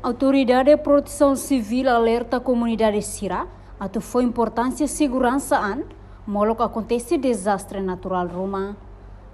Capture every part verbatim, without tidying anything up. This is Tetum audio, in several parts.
Autoridade Protesaun Sivíl alerta komunidade sira atu fó importánsia seguransa an molok akontese dezastre naturál ruma.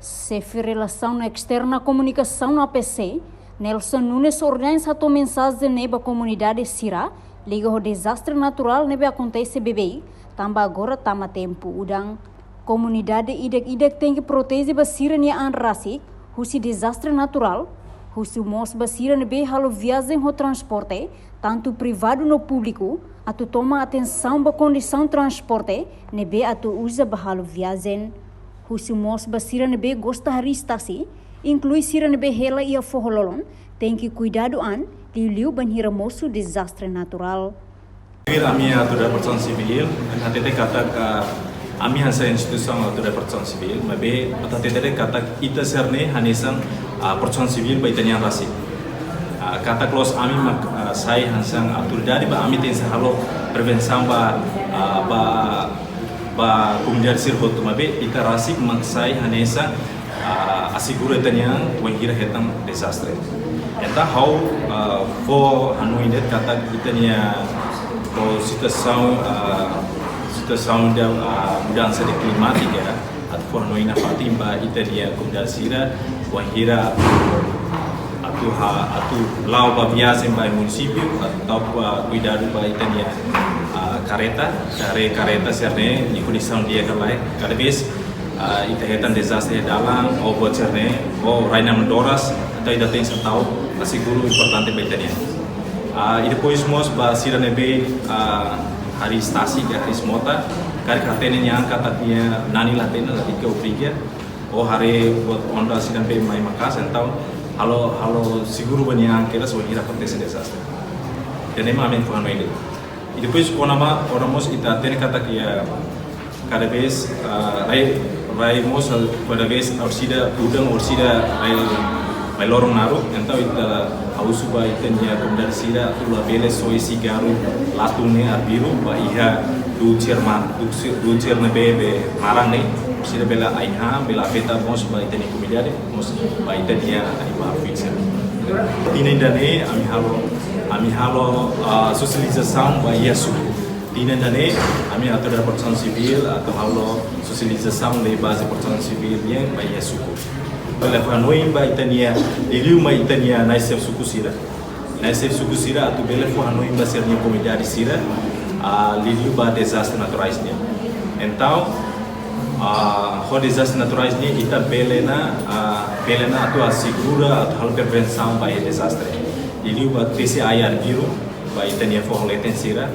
Xefe Relasaun Esterna Komunikasaun A P C, Nelson Nunes Ordens hato'o mensajen ne'e ba komunidade sira liga ho dezastre naturál ne'ebé akontese beibeik, tanba agora tama tempu udan. Komunidade ida-idak tenke proteje ba sira-nia an rasik husi dezastre naturál, husu mós ba sira ne'ebé halo viajen ho transporte, tantu privadu no públiku, atu toma atensaun ba kondisaun transporte ne'ebé atu uza ba halo viajen. Husu mós ba sira ne'ebé gosta hariis tasi, inklui sira ne'ebé hela iha foho-lolon, tenke kuidadu an, liuliu bainhira mosu dezastre naturál. Ami Autoridade Protesaun Sivíl, ami hatete katak, ah, ami hanesan instituisaun Autoridade Protesaun Sivíl, maibé atu hatete katak ita sira-ne'e hanesan, ah, protesaun sivíl ba ita-nia an rasik. Ah, katak loos ami mak, ah, sai hanesan autoridade ba ami tenke halo prevensaun ba, ah, ba, ba komunidade sira hotu, maibé ita rasik mak sai hanesan, ah, asegura ita-nia an bainhira hetan dezastre. Entaun ha'u, ah, fó hanoin de'it katak ita-nia, ah, situasaun, ah, situasaun de, ah, mudansa de klimátika, atu fó hanoin nafatin ba ita-nia komunidade sira bainhira atu ha, atu la'o ba viajen ba munisípiu, atu tau ba kuidadu ba ita-nia, ah, kareta, haree kareta sira-ne'e nia kondisaun di'ak ka lae, kada vez, ah, ita hetan dezastre iha dalan, ou boot sira-ne'e, ou rai namdoras, entaun ita tenke tau aseguru importante ba ita-nia an. Ah, i depois mós ba sira ne'ebé, ah, hariis tasi ka hariis mota, karik hatene nia an katak nia nani la hatene, lalika obriga, ou haree boot onda sira ne'ebé mai maka'as, entaun halo, halo seguru ba nia an kedas bainhira akontese dezastre. Ida-ne'e mak ami fó hanoin de'it. I depois kona-ba, kona mós ita hatene katak iha kada vez, ah, rai, rai mós, ah, kada vez orsida udan, orsida rai, rai loron naruk, entaun ita husu ba ita-nia komunidade sira atu labele soe sigarru latun ne'e arbiru ba iha du'ut sira ma, du'ut sira, du'ut sira ne'ebé be maran ne'e, orsida bele ai-han, bele afeta mós ba ita-nia komunidade, mós ba ita-nia animál futsal. Tinan ida-ne'e ami halo, ami halo, ah, sosializasaun ba iha suku. Tinan ida-ne'e ami Autoridade Protesaun Sivíl atu halo sosializasaun lei baze protesaun sivíl nian ba iha suku. Bele fó hanoin ba ita-nia, liuliu mai ita-nia nai xefe suku sira. Nai xefe suku sira atu bele fó hanoin ba sira-nia komunidade sira, ah, liuliu ba dezastre naturais nian. Entaun, ah, ho dezastre naturais nian ita bele ona, ah, bele ona atu asegura, atu halo prevensaun ba iha dezastre. Liuliu ba tesi ai arbiru ba ita-nia foho leten sira.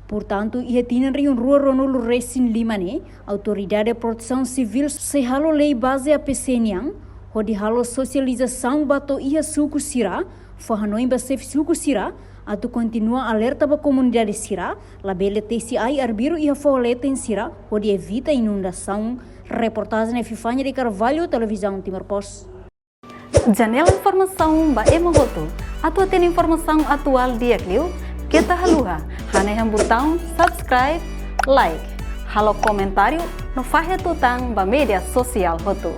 Portantu, iha tinan rihun rua ruanulu resin lima ne'e, Autoridade Protesaun Sivíl sei halo lei baze A P C nian, hodi halo sosializasaun ba to'o iha suku sira, fó hanoin ba xefe suku sira, atu kontinua alerta ba komunidade sira, labele tesi ai arbiru iha foho leten sira, hodi evita inundasaun. Reportajen Epifania de Carvalho, Televizaun Timor Post. Janela informasaun ba ema hotu. Atu hatene informasaun atuál di'ak liu, keta haluha hanehan butaun subscribe, like, halo komentáriu no fahe tutan ba média sosiál hotu.